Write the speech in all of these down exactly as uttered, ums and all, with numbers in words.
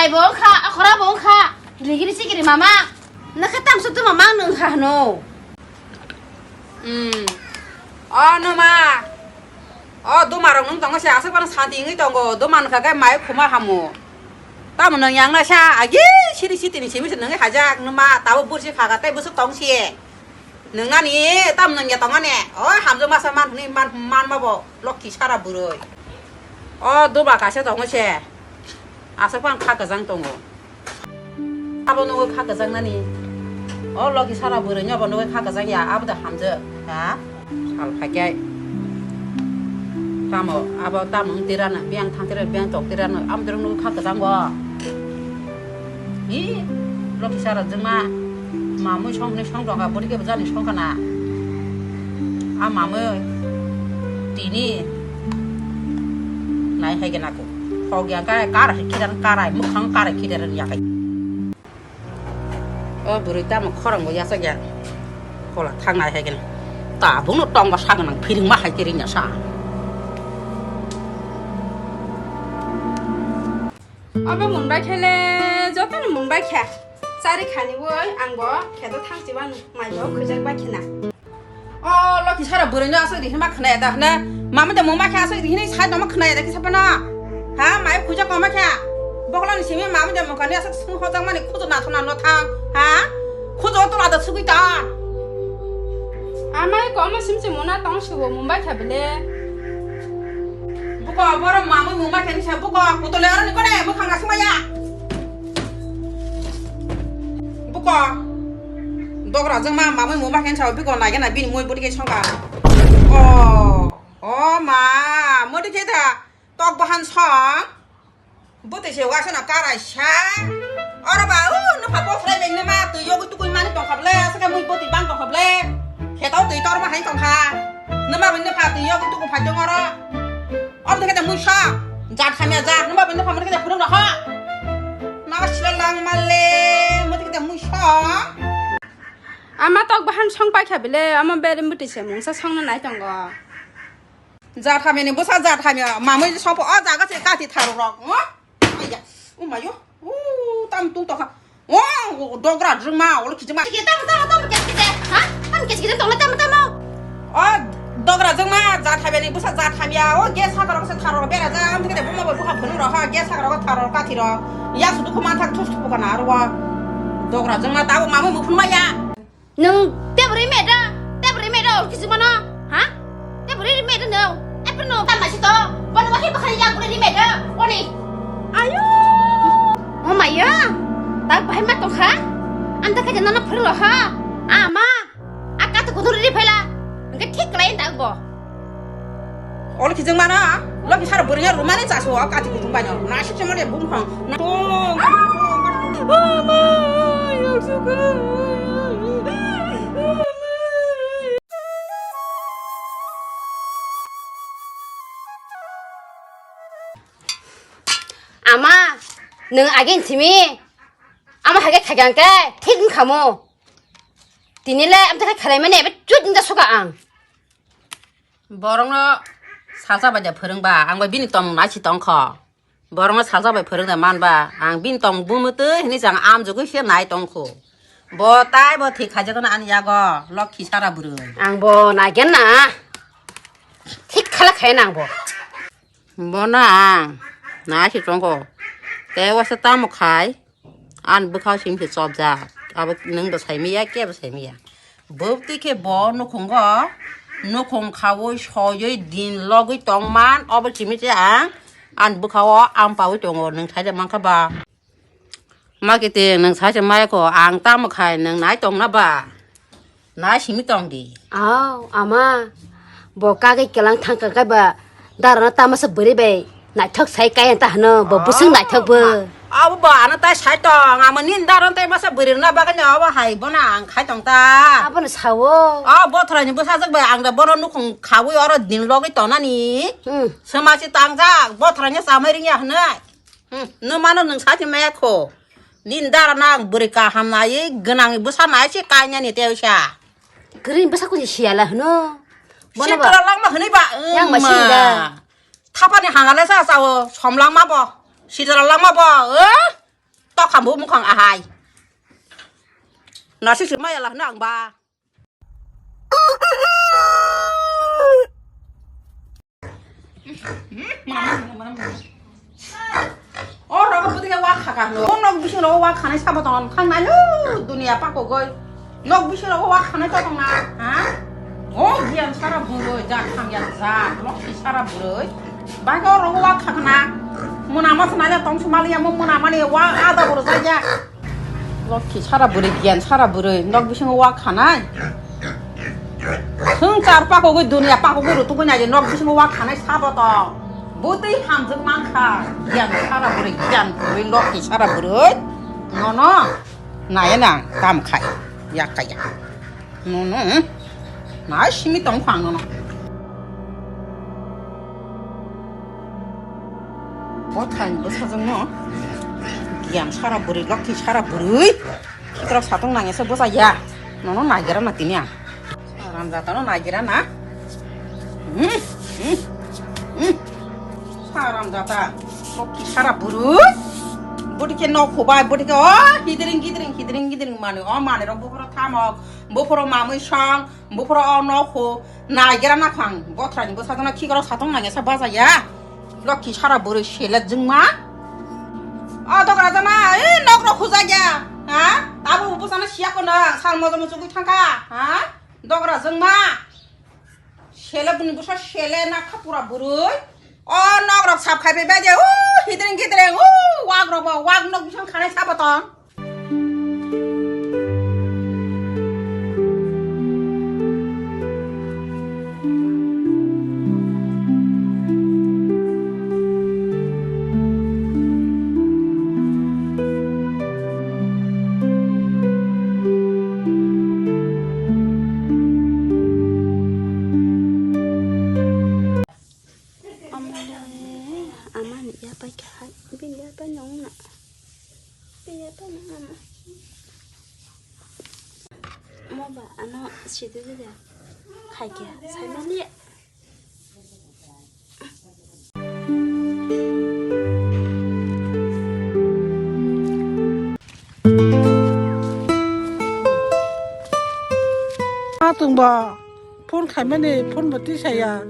Bo wngkha, akhora bo wngkha. Rigiri sikiri mama. Nakha tamsuk tu mama nwng kha hano. Hmm. O numa. O duma rok nwng tongo se aswk phano santi wngwi tongo. Duma wngkha khe mai khuma hamo. Tamo nwng yang na sa agi siri sitini simi se nwngwi hajak numa tabo bursi phaga tei bwswk tong si. Nwngnani tam nwngya tongmani. O hamjwk masa man hwnwi man, manma bo lokhi sara bwrwi. O doba kaisa tongo se. Aswk phang kha kwchang tongo. Abo nugwi kha kwchang nani. O lokhi sara bwrwi no bo nugwi kha kwchang ya. Abo da hamjwk. Ha? Sal phaikai. Tamo, abo tamo wng tirano, biyang thang tirano, biyang tok tirano, amo tirano kha kwchang bo. Hi, lokhi sara jwngma, mamui song hinui song tongkha, bwrwi khe bwjani song khana. A mamui tini nai hai gana ko. Thok yang kai kar hai khidan karai, mukhang karai khidan ya kai. O bwrwi tamo khorang bo yachak ya. Kola thangnai hai gana. Tabukno tongba sa gwnang phiring ma hai khe ringya sa. Abo mun bai khe le, joto ni mun bai khe. Chari khani woi ang bo kheto thang chiba mai bo khujak bai khina. O lokhi sara bwrwi no aswk rihima khwnaya da hwna. Mama de mama khe aswk rihini sai tongma khwnaya da kisa phano. Ha, mai khujak tongma khe. Bokla ni simi mama de mokani aswk sung hojak mani khujo na thona no thang. Ha? Khujo to la da sugui ta. Amai ko ma sim sim mona tong subo Mumbai kha bele. Buko boro mamui muma khe nisa buko kutole aro ni kone bukhang asma ya. Buko dogra jeng ma mamui muma khe nisa buko nai gana bini mui budi khe songka. O, o ma, mudi khe da tok bahan song. Bwtwi se wasana karaisa. Oro ba, u, nupha bokhrai bai nima twi yogwi tukui mani tongkha ble, aswk khe mui bwtwi bang tongkha ble. Kheto twi torma hai tongkha. Nima bai nupha twi yogwi tukui phai tong oro. Om theke de mui sa. Jat hamya jat, nima bai nupha mani khe phurung rokha. Naga sila lang male, mui theke de mui sa. Ama tok bahan song paikha bile, ama bere bwtwi se mungsa songna nai tongo. Jat hamya ni bwsa jat hamya mamui sopo o jaga se kati tharo rok. Ngo? Aiya, umayo. U tam tung tokha. O dogra jwngma olo kijima. Kije tamo tamo tamo kije kije. Ha? Tamo kije kije tong tamo tamo. O dogra jwngma jat hamya ni bwsa jat hamya. O gas hakaro se tharo bera ja. Am thike buma bo buha phunu ro ha gas hakaro tharo kati ro. Ya sudu ko manthak thus ko kana ro. Dogra jwngma tabo mamui muphun maya. Nwng tebwrwi meda, tebwrwi meda ol kisu mano, ha? Tebwrwi meda nwng, epre nwng tama si to, bono wahi bakhani yak bwrwi meda, oni. Ayo! O maya, tak bahai ma tongkha, anta khe nono phurlo ha, ama, a kata kudur ri phela, hingke thik klai tak bo. Olo kijeng mano, lo bisar bwrwino rumani chasu o kati kutung bai no. Nasi chemo de bung phang. Na. Ama, nwng agin simi. Ama hage khagang ke, thik wngkha mo. Tini le amtha khe khalai mani ebe chut wngja suka ang. Borokno salsa bai da phwrwngba, ang bai bini tongmung nai si tongkho. Borokno salsa bai phwrwngda manba, ang bini tongmung bumutwi hinwi chang amjugwi se nai tongkho. Bo tai bo thik khaijakno ani yago, lokhi sara bwrwi. Ang bo naigen na. Thik khala khai nang bo. Bono ang nai si tongkho. Tei waisa tamo khai. Ani bwkhao simi se chopjak. Abo nwng bo saimanya, kebo saimanya. Bwtwi khe bo nukhungo, nukhung khaui soiwi din logwi tongman, obo simi se ang ani bwkhao ampaui tongo, nwng saida mankha ba. Ma kiti nwng saida maikho, ang tamo khai nwng nai tongna ba? Nai simi tong di. Aw, ama, bo kagwi kelang thang kha khe ba, darano tamasa bwrwi bai naithok sai kaya ta hwno, bo bwswk naithok bo. Abo bo ano tai sai tong, amo nini darano tai masa bwrwi rwna bagwi no abo hai bono ang khai tong ta. Abono sawo. O bothorani bwsajwk bai ang da bono nukhung khaui oro din logwi tonani. Hmm. Swmasi tangjak, bothorani chamai ringya hwnwi. Hmm, nwmano nwng sachi maya kho. Nini dara na ang bwrwi kaham nai, gwnangni bwsa nai se kainani tewsa. Kwrwini bwsa kuni siyala hwno. Bono ba. Sitra langma hwnwi ba, yang ba wngma. Siyala. Thapani hangale sa sao, somlangma bo. Sitra langma bo, eh? Tokam bo mukhang ahai. Nasi sima ya lah nang ba. O rogo bwdike wak khaka hino. O nok bising rogo wak khanai sabo tong khang nai lo dunia pakogoi. Nok bising rogo wak khanai to tong na, ha? O giyan sara bwrwi ja khang ya ja lokhi sara bwrwi. Bai ko rogo wak khakna. Muna mas nai le tong sumali ya mo muna mani wak ada boro ja ya. Lokhi sara bwrwi, giyan sara bwrwi, nok bisingo wak khanai. Swngchar pakogwi, duniya pakogwi rutugwi naidi, nok bisingo wak khanai sabo tong. Bwtwi hamjwk mankha, giyan sara bwrwi, giyan bwrwi, lokhi sara bwrwi. Nono naiya nang, kam khai, yak kaya. Nono, hmm? Nai simi tong phang nono. Bothani bwsajwkno giyan sara bwrwi, lokhi sara bwrwi. Khikrok satung nangya se bwsa ya. Nono naigira na tini ang. Haramjatano naigira na. Hmm, hmm, hmm. Haramjata. Lokhi sara bwrwi. Bwdike nok khubai, bwdike o hidring gidring, hidring gidring mani. O mani rok buphuru thamok, buphuru mamwi song. Buphuru o nokho naigira nakhang, bothani bwsajwkno khikrok satung nangya sa bajaya. Lokhi sara bwrwi sele jwngma. O dogra jana, e nokrok khujagya. Ha? Abo bwsano siya kono, sal mojo muchugwi thangkha. Ha? Dogra jwngma. Sele bwni bwsa sele nakha pura bwrwi. O nokrok sap khai bai de, u hidring gidring, u wak rok bo, wak nok bising khanai sabo tong. Amale, amani yapai kha, bini yapai nong na. Bini yapai nong na. Mo ba ano sidu de khai kha, sai mali. Atungbo phone khaimani phone bo tisaya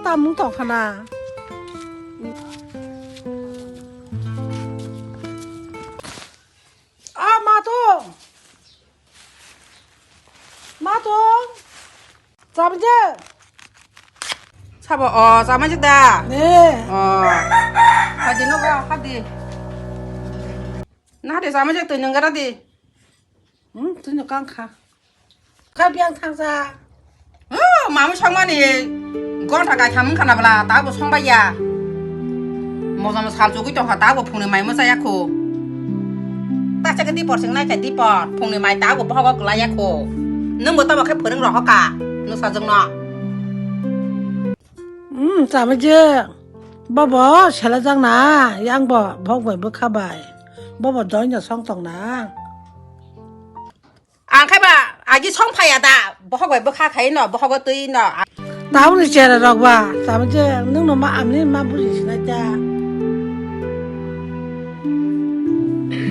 tamung tongkhana. A matung, matung. Chamjak. Sabo, o, chamjak da? Ne. O. Hadi no ga, hadi. Na hadi chamjak twi nung gara di. Hmm, twi no kang kha. Kha biang thangsa. O, mami songmani gonta kai khamung khana bla, ta bo songbai ya. Mojom sal chugui tongkha, ta bo phungni mai mwchaya kho. Ta chakhe dipor sing nai chai dipor, phungni mai ta bo bohogo kwlai ya kho. Nwng bo tamo khe phwrwng rohor ka, nwsajwk no. Hmm, chamajwk. Bobo selajak na, yang bo bhok bai bwkha bai. Bobo doino song tong na. Ang khai ba agi song phaiya da, bohok bai bwkha khai no, bohogo twi no. Tabukni chera rok ba, tamo je nwng no ma amni ma buji sinai ta.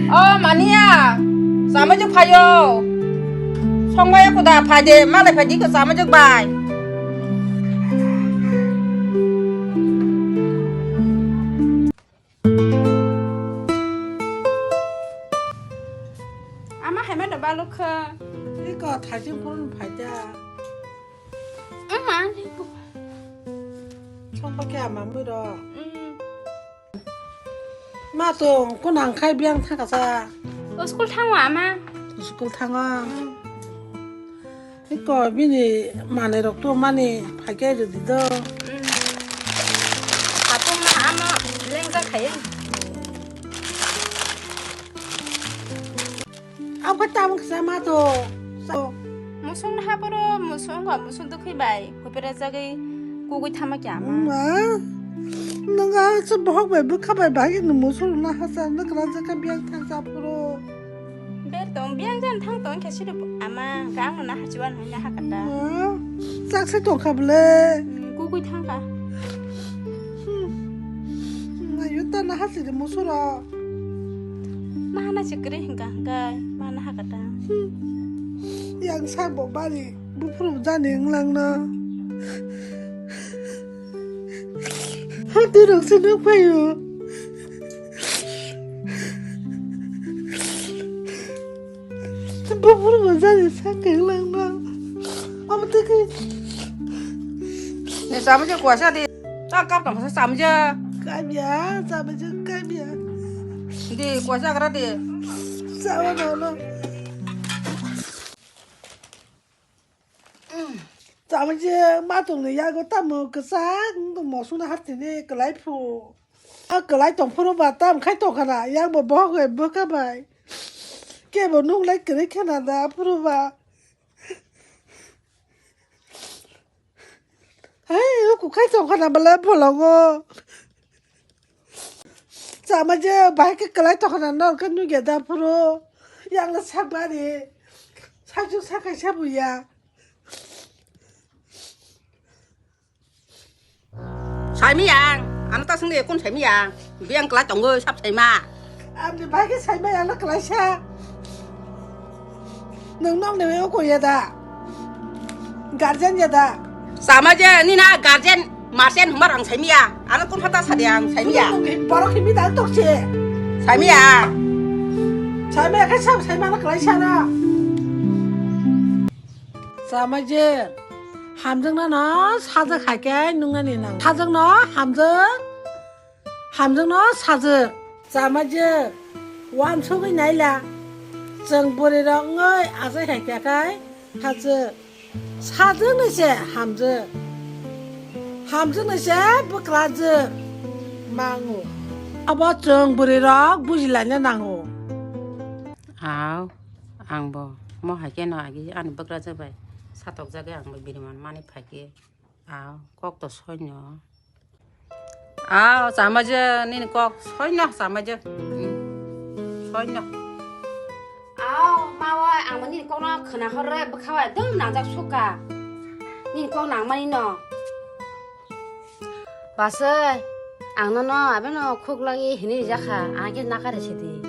O mania, tamo je phaio. Song bai kuda phai de, malai phai di ko tamo je bai. Ama hai mano balukha. Iko thaising phone phaida. Ama ni ko. Chongpa khe ama mui ro. Mm. Ma tong ko nang khai biang thaka sa. O school thango ama. School thango. Mm. Iko bini manwi rok tongmani phaikhe rwdi do. Satung ma amo lengjak khayo. Abo khe tamo kisa ma to. Musung na haporo musung ba musung dukhi bai hupere jagwi kugui thama kya ma. Ma, nang a se bohok bai bwkha bai bai ni musung na hasa nang kra jaka biang thang sa puro. Ber tong, biang jan thang tong khe sidu ama gang no naha chuan hoi naha kata. Ma, chak se tong kha bole. Hmm, kugui thang ka. Hmm. Ayo ta naha sidi musuro. Mahana se kwrwi hwnkha hwnkhe, mana hakata. Yang sabo bari, buphuru jani wnglang no. Hati rok se nuk phaio. Buphuru jani sakhe wnglang no. Abo tei khe. Ni samuje kuasa di. Ta kap tong sa samuje. Kamya, samuje kamya. Di kuasa kara di. Sawa no no. Tamo je matungni yago tamo kwchak wngtong mosongni hartini kwlai phu. A kwlai tong phuru ba tam khai tong khana, yang bo bohok bai bwkha bai. Kebo nung lai kwrwi khana da phuru ba. Hei, o kukhai tong khana bwle bolongo. Chama je bahai khe kwlai tong khana norok khe nugya da phuru. Yang le sak bari. Sajwk sakai sabuya. Saimiyang, ano ta songni ekon saimiyang. Biyang kwlai tongwi sab saima. Amni bai khe saima ya na kwlaisa. Nwng nokni bai oko ya da? Guardian ya da? Sama je nina guardian marsen humar ang saimiya. Ano kun phata sadi ang saimiya. Nwng borok himi da tokse. Saimiya. Saimiya khe sab saima na kwlaisa na. Sama je. Hamjakno no sajak hai khe nungnani nang. Sajwkno hamjak, hamjakno sajwk. Chama je, uansugwi naila. Chwng bwrwirok wngwi achai hai khe khai hachwk. Sajwkni se hamjwk. Hamjwkni se bwklajwk mango. Abo chwng bwrwirok bujilaina nango. Aw, ang bo mo hai khe no agi ani bwkrajwk bai satokjagwi ang bo biriman mani phai khe. Aw, kok to soino. Aw, chama je nini kok soino, chama je. Hmm. Soino. Aw, ma wai, ang bo nini kokno khwna hor re bwkha wai dum nangjak sukha. Nini kok nangmani no. Basai, ang nono abeno khuk lagi hini jakha, ang khe nakari sidi.